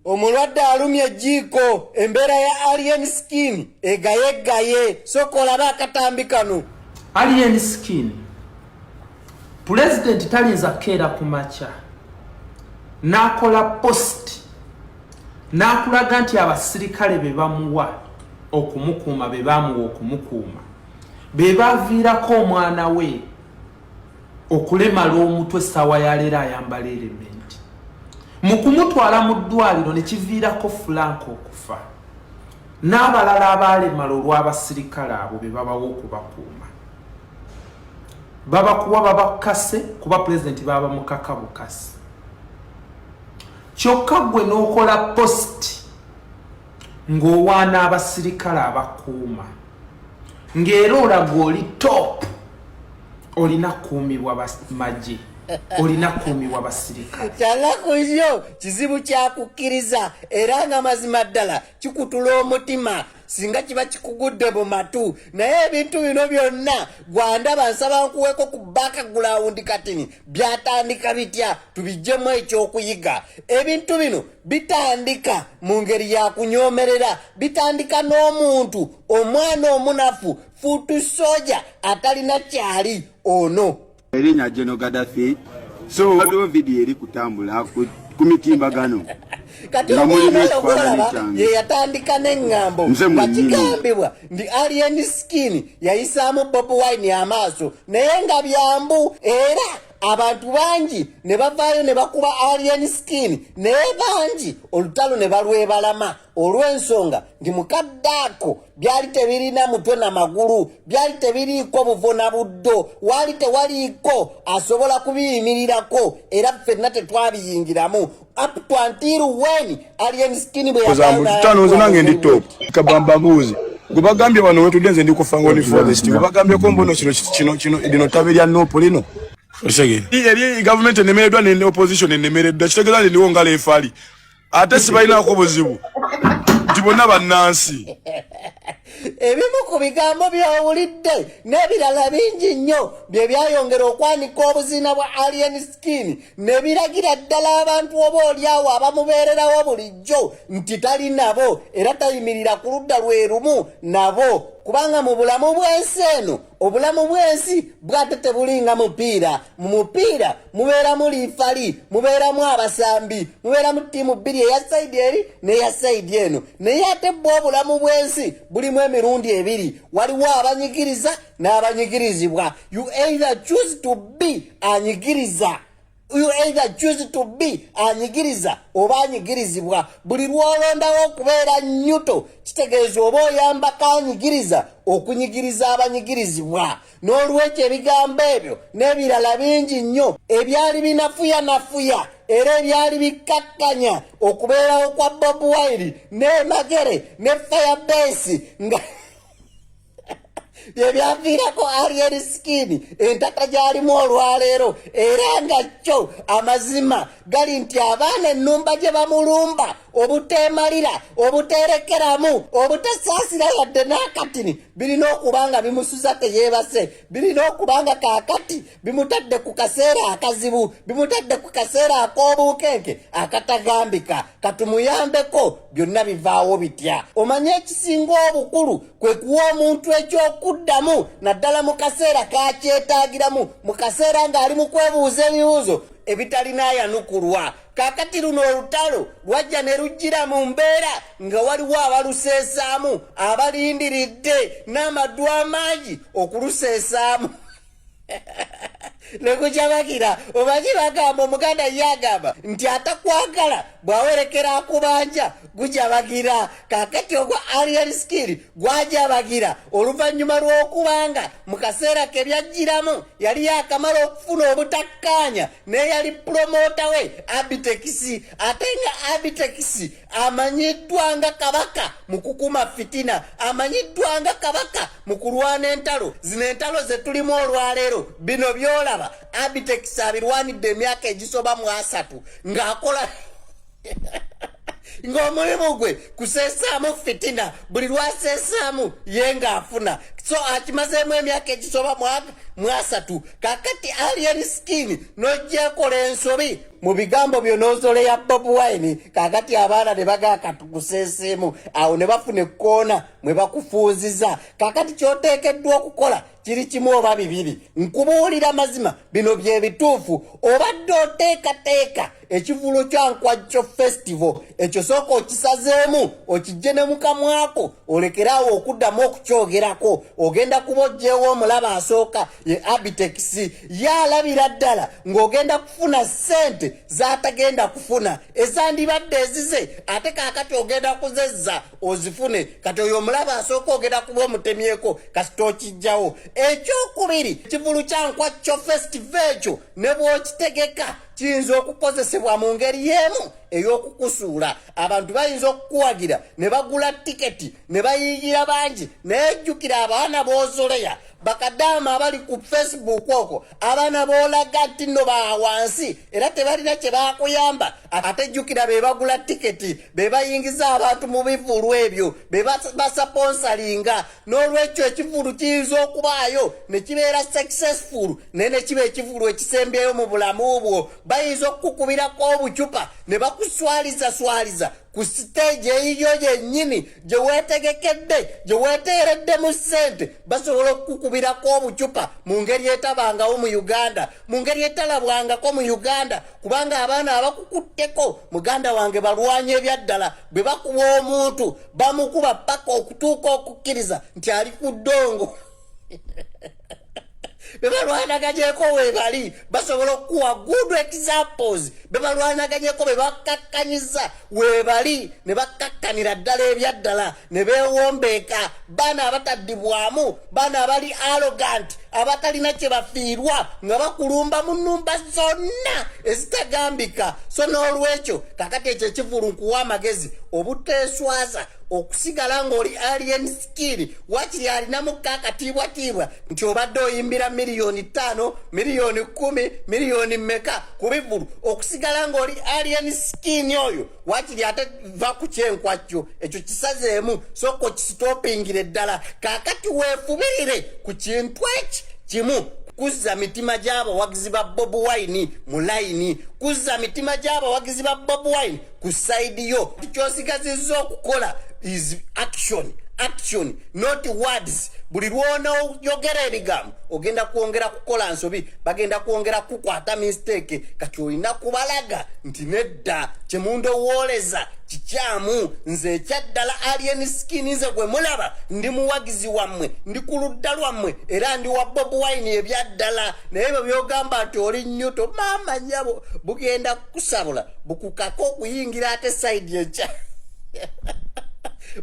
Omulwadde alumya ejjiiko, embeera ya Alien Skin egayeggaye. Sooka olabe akatambi kano. Alien Skin, Pulezidenti talinza kukeera ku makya n'akola post n'akulaga nti abasirikale be bamuwa okumukuuma, be bamuwa okumukuuma, be baviirako omwana we okulemala omutwe. Essaawa ya leero ayambala helmet mu kumutwala mu ddwaliro ne kiviirako Frank okufa n'abalala abaalemala olw'abasirikale abo be babawa okubakuuma. Babakuwa babakase kuba Pulezidenti baba mukaka bukasi. Kyokka gwe n'okola post ng'owaana abasirikale abakuuma, ng'era olaga oli top, olina kukuumibwa magye, olina kukuumibwa basirikale. Kyanaku nnyo, kizibu kyakukkiriza, era nga mazima ddala kikutula omutima singa kiba kikugudde mu matu. Naye ebintu bino byonna gwandaba, nsaba nkuweko ku background katini byatandika bitya, tubijjemu ekyokuyiga. Ebintu bino bitandika mu ngeri ya kunyoomerera, bitandika n'omuntu omwana omunafu, foot soldier atalina kyali ono. Erinnya General Gaddafi. So waliwo vidiyo eri kutambula ku mitimbagano Kati nga mulimu omwana oyo ekifaananyi gwolaba kyange. ye yatandika n'eŋŋambo Nze nga mwennyini. kigambibwa nti Alien Skin yayisaamu Bobi Wine amaaso, naye nga byambu, era abantu bangi ne bavaayo ne bakuba Alien Skin, naye bangi olutalo ne balwebalama olw'ensonga nti mukadde ako byali tebirina mutwe na magulu, byali tebiriiko buvo na buddo, waali tewaliiko asobola kubiyimirirako, era ffenna tetwabiyingiramu up to until when Alien Skin bwe Ozambu tano, nze nange ndi top kabamba mbuzi. Gwe bagambye wano wetudde, nze ndi ku Fangoni Forest. Gwe bagambyeko mbono kino kino kino, lino ttabi lya NUP lino. Osege eri gavumenti enemereddwa ne opposition enemereddwa, kitegeeza nti ndiwo nga referee, ate sibalinaako buzibu nti bonna bannansi. Ebimu ku bigambo by'owulidde n'ebirala bingi nnyo bye byayongera okwanika obuzina bwa Alien Skin ne biragira ddala abantu oba oliawo abamubeererawo bulijjo nti tali nabo era tayimirira ku ludda lwe lumu nabo, kubanga mu bulamu bw'ensi eno, obulamu bw'ensi bwate tebulinga mupiira. Mu mupiira mubeeramu referee, mubeeramu abasambi, mubeeramu ttiimu bbiri, eya side eri n'eya side eno. Naye ate bwe obulamu bw'ensi bulimu emirundi ebiri: waliwo abanyigiriza n'abanyigirizibwa. You either choose to be anyigiriza, you either choose to be anyigiriza oba anyigirizibwa. Buli lw'olondawo okubeera neutral, kitegeeza oba oyambako anyigiriza okunyigiriza abanyigirizibwa. N'olwekyo ebigambo ebyo n'ebirala bingi nnyo ebyali binafuyanafuya era ebyali bikkakkanya okubeerawo kwa Bobi Wine ne Magere ne Firebase nga bye byaviirako Alien Skin entata gy'alimu olwaleero. Era nga kyo amazima gali nti abaana ennumba gye bamulumba obuteemalira, obuteerekeramu, obutasaasira yadde n'akatini, birina okuba nga bimusuza teyeebase, birina okuba nga kaakati bimutadde ku kaseera akazibu, bimutadde ku kaseera ak'obunkenke akatagambika. Katumuyambeko. Byonna bivaawo bitya? Omanye ekisinga obukulu kwe kuwa omuntu ekyokuddamu, naddala mu kaseera kakyetaagiramu, mu kaseera ng'ali mu kwebuuza ebibuuzo ebitalina ayanukulwa. Kaakati luno olutalo lwajja ne lujjira mu mbeera nga waliwo abaluseesaamu abalindiridde n'amaddu amangi okuluseesaamu nekukyabakira. Omanyi bagamba, Omuganda ye agamba nti atakwagala bw'awerekera akubanja gujabagira. Kakati ogwa Alien Skin gwajabagira oluvannyuma lw'okubanga mu kaseera ke byajjiramu yali yakamala okufuna obutakkaanya n'eyali promoter we Abitex, ate nga Abitex amanyiddwa nga kabaka mu kukuma fitina, amanyiddwa nga kabaka mu kulwana entalo. Zino entalo ze tulimu olwaleero, bino byolaba, Abitex abirwanidde emyaka egisoba mu 30 ng'akola, ng'omulimu gwe kuseesaamu fitina. Buli lwaseesaamu ye ng'afuna. So akimazeemu emyaka egisoba mu 30. Kakati Alien Skin n'ojjekola ensobi mu bigambo byo n'ozoleya Bobi Wine. Kakati abaana ne bagaa katukuseeseemu awo, ne bafuna ekkoona mwe bakufuuziza. Kakati kyoteekeddwa okukola kiri kimu oba bibiri. Nkubuulira mazima, bino bye bituufu. Obadde oteekateeka ekivulu kya Nkwajjo Festival, ekyo sooka okisazeemu, okijje ne mukamwako, olekeraawo okuddamu okukyogerako. Ogenda kuba oggyewo omulaba asooka, ye Abitex. Ye alabira ddala ng'ogenda kufuna ssente z'atagenda kufuna ezandibadde ezize, ate kaakati ogenda kuzezza ozifune. Kati oyo omulaba asooka ogenda kuba omutemyeko kasita okijjawo. Ekyokubiri, ekivulu kya Nkwacco Festival ekyo ne bw'okitegeka, kiyinza okukozesebwa mu ngeri y'emu ey'okukusuula. Abantu bayinza okukuwagira ne bagula tiketi ne bayigira bangi, naye jjukira abaana b'ozoleya, bakadaama abali ku Facebook okwo, abaana b'olaga nti nno ba wansi era tebalina kye bakuyamba. Ate jjukira be bagula tiketi, be bayingiza abantu mu bivulu ebyo, be basaponsalinga. N'olwekyo ekivulu kiyinza okubaayo ne kibeera successful, naye ne kiba ekivulu ekisembyeyo mu bulamu bwo. Bayinza okukukubirako obucupa ne bakuswaliza swaliza ku siteegi eyiyo yennyini gye weetegekedde, gye weeteereddemu ssente. Basobola okukukubirako obucupa mu ngeri etabangawo mu Uganda, mu ngeri etalabwangako mu Uganda, kubanga abaana abakukutteko, muganda wange, balwanya ebyaddala. Bwe bakuba omuntu, bamukuba paka okutuuka okukkiriza nti ali ku ddongo. Be balwanaganyeko webali basobola okukuwa good examples. Be balwanaganyeko, be bakkakkanyiza webali, ne bakkakkanira ddala ebyaddala ne beewombeeka. Baana abataddibwamu, baana abali arrogant, abatalina kye bafiirwa, nga bakulumba mu nnumba zonna ezitagambika. So n'olwekyo kakati ekyo ekivulu, nkuwa amagezi obuteeswaza okusigala ng'oli Alien Skin. Wakiri alinamu akatiibwatiibwa nti obadde oyimbira 5 miliyoni, 10 miliyoni, miliyoni mmeka ku bivulu, okusigala ng'oli Alien Skin oyo. Wakiri ate va ku kyenkwakyo ekyo, kisazeemu, sooka okisitopingire ddala. Kaakati weefubirire ku kintu eki kimu: kuzza mitima gy'abawagizi ba Bobi Wine mu layini, kuzza mitima gy'abawagizi ba Bobi Wine ku side yo. Kyosigazizza okukola is action, action, not words. Buli lwonaoyogera ebigambo, ogenda kwongera kukola nsobi, bagenda kwongera kukwata mistake. Kati olina kubalaga nti nedda, kyemundowooleza kikyamu. Nze ekyaddala Alien Skin, nze gwe mulaba, ndi muwagizi wammwe, ndi ku ludda lwammwe, era ndi wa Bobi Wine ebyaddala. Naye bwe byogamba nti oli nnyuto, maama nyabo, bugenda kukusabula bukukaka okuyingira ate side enkya.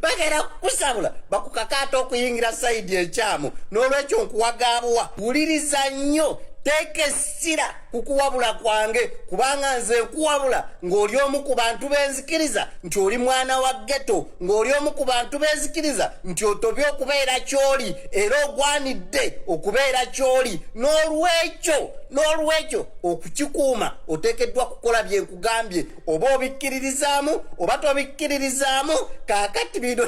Bagenda kukusabula bakukaka ate okuyingira side enkyamu. N'olwekyo nkuwagaabuwa, wuliriza nnyo, teeka essira ku kuwabula kwange, kubanga nze nkuwabula ng'oli omu ku bantu b'enzikiriza nti oli mwana wa ghetto, ng'oli omu ku bantu b'enzikiriza nti otobye okubeera ky'oli era ogwanidde okubeera ky'oli. N'olwekyo okukikuuma oteekeddwa kukola bye nkugambye, oba obikkiririzaamu oba tobikkiririzaamu. Kaakati bino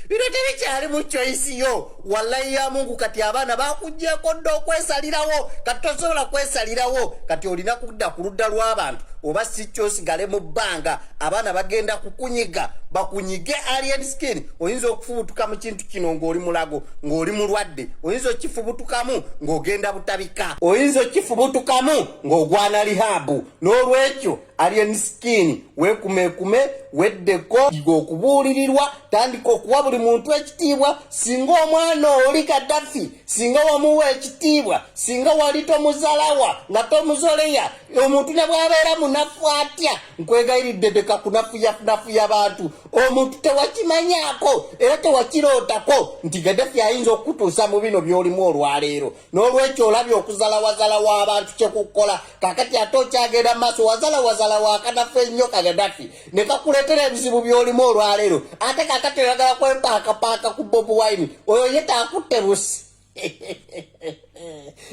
tebikyali mu choice yo. Wallayi ya Mungu, kati abaana bakugyeko dda okwesalirawo. Kati tosobola kwesalirawo, kati olina kudda ku ludda lw'abantu, oba si kyosigale mu bbanga. Abaana bagenda kukunyiga, bakunyige. Alien Skin, oyinza okufubutuka mu kintu kino ng'oli mulago, ng'oli mulwadde. Oyinza okifubutukamu ng'ogenda butabika, oyinza okifubutukamu ng'ogwana rehab. N'olwekyo Alien Skin, weekumekume, weddeko okubuulirirwa, tandika okuwa buli muntu ekitiibwa. Singa omwana oli Gaddafi, singa wamuwa ekitiibwa, singa wali tomuzalawa nga tomuzoleya. Omuntu ne bw'abeera munafu atya, nkwegayiridde, deka kunafuyafunafuya bantu. Omuntu tewakimanyaako era tewakirootako nti Gaddafi ayinza okukutuusa mu bino by'olimu olwaleero. N'olwekyo olabye okuzalawazalawa abantu kyekukola. Kakati ate okyagenda mu maaso, wazalawazalawa akanafu ennyo ka Gaddafi ne kakuleetera ebizibu by'olimu olwaleero. Ate kakati oyagala kwepaakapaaka ku Bobi Wine, oyo ye taakutte busi.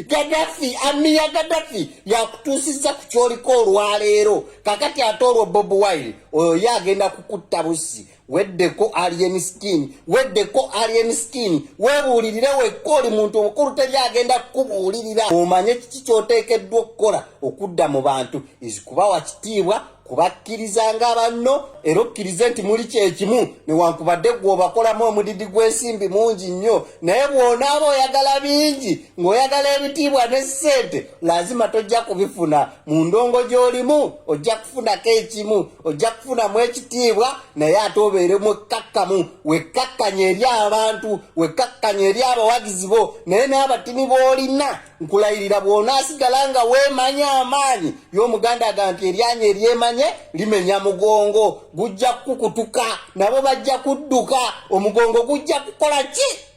Gaddafi, army ya Gaddafi yakutuusizza ku kyoliko olwaleero. Kakati ate olwo Bobi Wine oyo ye agenda kukutta busi. Weddeko Alien Skin, weddeko Alien Skin, weebuulirire wekka, oli muntu omukulu, teri agenda kukubuulirira. Omanye kiki ky'oteekeddwa okukola okudda mu bantu, is kubawa kitiibwa, kubakkiriza nga banno, era okkirize nti muli kyekimu, newankubadde gwe obakolamu omudidi gw'ensimbi mungi nnyo. Naye bw'onaaba oyagala bingi, ng'oyagala ebitiibwa ne ssente, lazima tojja kubifuna mu ndongo gy'olimu. Ojja kufunako ekimu, ojja kufunamu ekitiibwa, naye ate obeere mwekkakkamu, wekkakkanya eri abantu, wekkakkanya eri abawagizi bo, naye n'abatini b'olina. Nkulayirira, bw'onaasigala nga weemanya amaanyi y'Omuganda aga nti eryanyi eryemanye limenya mugongo, gujja kukukutuka, nabo bajja kudduka, omugongo gujja kukola ki?